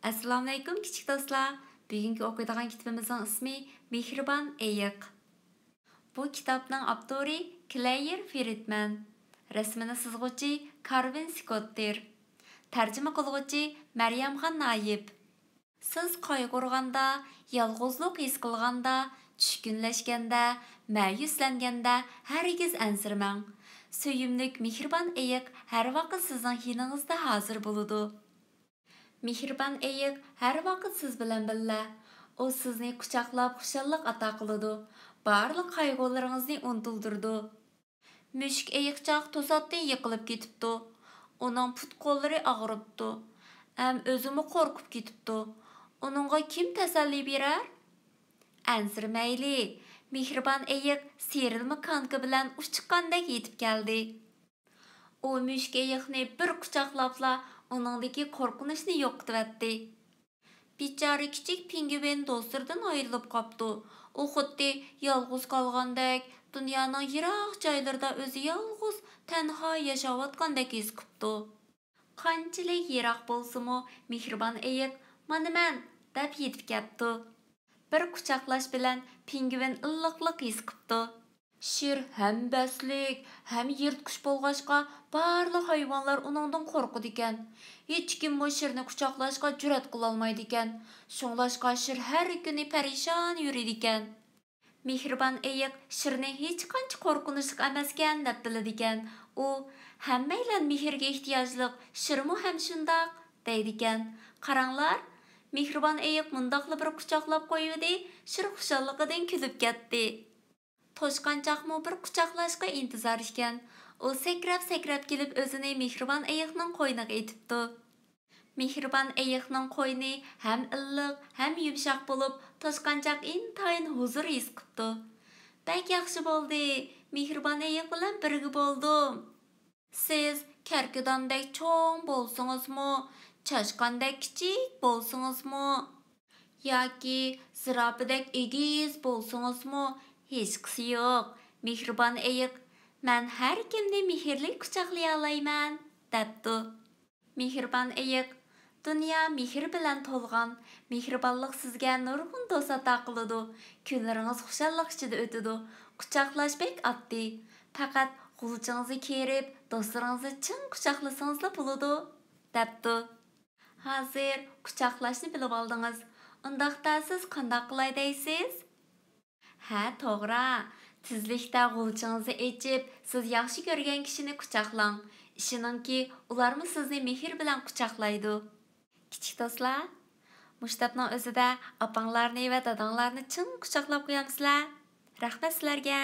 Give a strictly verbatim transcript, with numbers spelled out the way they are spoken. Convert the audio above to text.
ئەسسالامۇئەلەيكۇم، كىچىك دوستلار. بۈگۈنكى ئوقۇيدىغان كىتابىمىزنىڭ ئىسمى مېھرىبان ئېيىق. بۇ كىتابنىڭ ئاپتورى كلەير فرىدمەن. رەسىمىنى سىزغۇچى كارۋىن سكوتتېر. تەرجىمە قىلغۇچى مەريەمخان نايىپ. سىز قايغۇرغاندا، يالغۇزلۇق ھېس قىلغاندا، چۈشكۈنلەشكەندە، مەيۈسلەنگەندە ھەرگىز ئەنسىرىمەڭ. سۆيۈملۈك مېھرىبان ئېيىق ھەر ۋاقىت سىزنىڭ يېنىڭىزدا ھازىر بولىدۇ. مېھرىبان ئېيىق ھەر ۋاقىت سىز بىلەن بىللە. ئۇ سىزنى قۇچاقلاپ خۇشاللىق ئاتا قىلىدۇ. بارلىق قايغۇلىرىڭىزنى ئۇنتۇلدۇرىدۇ. مۈشۈك ئېيىقچاق توساتتىن يىقىلىپ كېتىپتۇ. ئۇنىڭ پۇت-قوللىرى ئاغرىپتۇ. ھەم ئۆزىمۇ قورقۇپ كېتىپتۇ. ئۇنىڭغا كىم تەسەللى بېرەر؟ ئەنسىرىمەيلى، مېھرىبان ئېيىق سىيرىلما كانكا بىلەن ئۇچقاندەك يېتىپ كەلدى. ئۇ مۈشۈك ئېيىقنى بىر قۇچاقلاپلا ئۇنىڭدىكى قورقۇنچنى يوقىتىۋەتتى. بىچارە كىچىك پىڭگۋىن دوستلىرىدىن ئايرىلىپ قاپتۇ. ئۇ خۇددى يالغۇز قالغاندەك، دۇنيانىڭ يىراق جايلىرىدا ئۆزى يالغۇز، تەنھا ياشاۋاتقاندەك ھېس قىپتۇ. قانچىلىك يىراق بولسىمۇ، مېھرىبان ئېيىق، «مانا مەن!» دەپ يېتىپ كەپتۇ. بىر قۇچاقلاش بىلەن پىڭگۋىن ئىللىقلىق ھېس قىپتۇ. شىر ھەم بەسلىك، ھەم يىرتقۇچ بولغاچقا، بارلىق ھايۋانلار ئۇنىڭدىن قورقىدىكەن. ھېچكىممۇ شىرنى قۇچاقلاشقا جۈرئەت قىلالمايدىكەن. شۇڭلاشقا شىر ھەر كۈنى پەرىشان يۈرىدىكەن. مېھرىبان ئېيىق شىرنى ھېچقانچە قورقۇنچلۇق ئەمەسكەن دەپ بىلىدىكەن. ئۇ، «ھەممەيلەن مېھىرگە ئېھتىياجلىق، شىرمۇ ھەم شۇنداق» دەيدىكەن. قاراڭلار، مېھرىبان ئېيىق مۇنداقلا بىر قۇچاقلاپ قويۇۋىدى، شىر خۇشاللىقىدىن كۈلۈپ كەتتى. توشقانچاقمۇ بىر قۇچاقلاشقا ئىنتىزار ئىكەن. ئۇ سەكرەپ-سەكرەپ كېلىپ ئۆزىنى مېھرىبان ئېيىقنىڭ قوينىغا ئېتىپتۇ. مېھرىبان ئېيىقنىڭ قوينى ھەم ئىللىق، ھەم يۇمشاق بولۇپ، توشقانچاق ئىنتايىن ھۇزۇر ھېس قىپتۇ. «بەك ياخشى بولدى، مېھرىبان ئېيىق بىلەن بىرگە بولدۇم.» سىز كەركىداندەك چوڭ بولسىڭىزمۇ، چاشقاندەك كىچىك بولسىڭىزمۇ، ياكى زىراپىدەك ئېگىز بولسىڭىزمۇ، ھېچقىسى يوق، مېھرىبان ئېيىق، مەن ھەر كىمنى مېھىرلىك قۇچاقلىيالايمەن، دەپتۇ. مېھرىبان ئېيىق، دۇنيا مېھىر بىلەن تولغان، مېھرىبانلىق سىزگە نۇرغۇن دوست ئاتا قىلىدۇ، كۈنلىرىڭىز خۇشاللىق ئىچىدە ئۆتىدۇ، قۇچاقلاش بەك ئاددىي، پەقەت غۇلچىڭىزنى كىرىپ، دوستلىرىڭىزنى چىڭ قۇچاقلىسىڭىزلا بولىدۇ، دەپتۇ. ھازىر قۇچاقلاشنى بىلىۋالدىڭىز. ئۇنداقتا سىز قانداق قىلاي دەيسىز؟ ھە، توغرا. تېزلىكتە غۇلچىڭىزنى ئېچىپ، سىز ياخشى كۆرگەن كىشىنى قۇچاقلاڭ. ئىشىنىڭكى، ئۇلارمۇ سىزنى مېھىر بىلەن قۇچاقلايدۇ. كىچىك دوستلار، مۇشۇ دەپنىڭ ئۆزىدە ئاپاڭلارنى ۋە داداڭلارنى چىڭ قۇچاقلاپ قويامسىلەر؟ رەھمەت سىلەرگە!